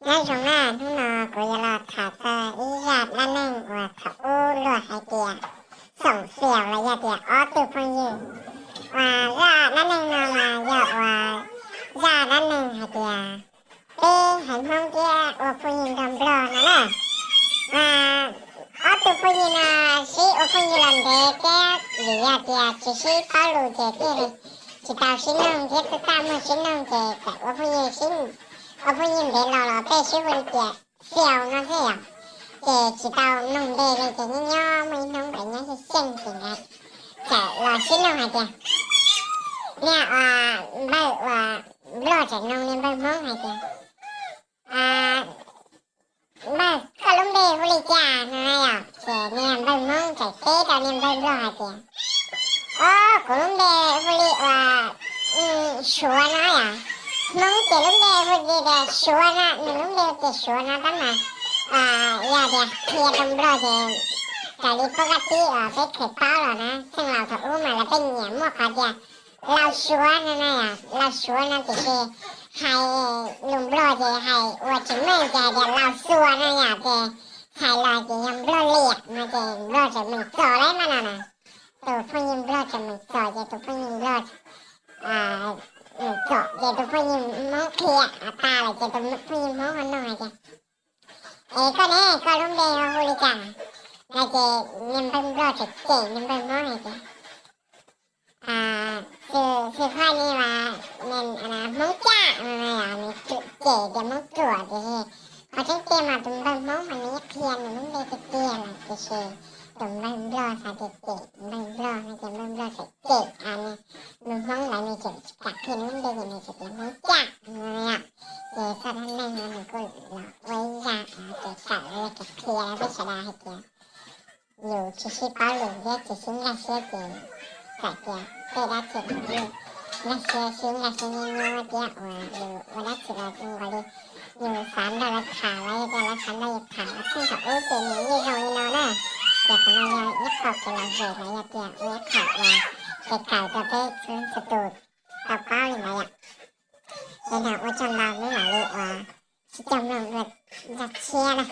Nyob zoo na, hnub no kuv yuav los tham txog ib zaj dab neeg uas thaum ub luag hais tias xoom xiaus los yog tias ob tug phooj ywg. Uas zaj dab neeg no mas yog uas zaj dab neeg hais tias peb haiv Hmoob thiab ua phooj ywg nrog Nplog no na. Mas ob tug phooj ywg no sib ua phooj ywg los ntev thiab vim yog tias tsis sib paub lus ces thiaj li tsis tau sib noog thiab, twb txaj muag sib noog ces txawm ua phooj ywg sib, ua phooj ywg ntev los los tej sib hu li tias xiaus no xwb yom. Ces tsis tau noog npe li ces nyob nyob muaj ib hnub nkawd nyob xyeej xyeej ces nkawd txawm los sib noog hais tias, niag uas npawg uas Nplog txawm noog niag npawg Hmoob hais tias, npawg, koj lub npe hu li cas no na yom? Ces niag npawg Hmoob txawm teb rau niag npawg Nplog hais tias, o, kuv lub npe hu li uas Suav no yom. Hmoob ces lub npe hu li tias Suav no, nws lub npe tias Suav no tab mas yog tias qhia rau Nplog ces raws li poj kab tib uas peb kheev paub los na, xeej laus thaum ub mas lawv pheej nyiam muaj qhov tias Lau Suav no na yom. Lau Suav no tiam sis hais lus Nplog ces hais ua tsis meej ces hais tias Lau Xuas no yom. Ces txhais los ces yog Nplog liam no ces Nplog tseem meem txom lawm mas no na. Tus phooj ywg Nplog tseem meem txom ces tus phooj ywg Nplog meem txom ces tus phooj ywg Hmoob qhia tas lawm ces tus phooj ywg Hmoob ho noog hais tias, es koj ne, koj lub npe hu li cas? No ces niag npawg Nplog tseem cem niag npawg Hmoob hais tias, xwm txheej ne mas Hmoob Caj no, nws cem tias Hmoob Ruam tiam sis qhov tseeb tiag mas tus npawg Hmoob mas nws yeej qhia nws lub npe tiag tiag lawm tiam sis tus npawg Nplog xav tias cem npawg Nplog no ces npawg Nplog txawm cem npawg Hmoob lawv, nws tseem tsis kam qhia nws lub npe ces nws txawm tias Hmoob Caj no. Ces zaj dab neeg no nws kuj los ua ib zaj kev kawm los yog kev qhia rau peb sawv daws hais tias yus tsis sib paub lus thiab tsis sib nkag siab ces txawm tias tej dab tsi los yeej nkag siab, sib nkag siab nyuaj nyuaj thiab uas yus ua dab tsi los zoo nkaus li yus xav nrog lawv tham los yog tias lawv xav nrog yus tham los txheej thaum ub ces nws yeej zoo li no na. Ces qhov no yog ib qho kev lom zem los yog tias ua ib qho uas kev kawm rau peb txhua leej txhua tus tau paub li ntawd yom. Ces no ua tsaug ntau, peb mam li uas sib coj mloog dua zaj tshiab na.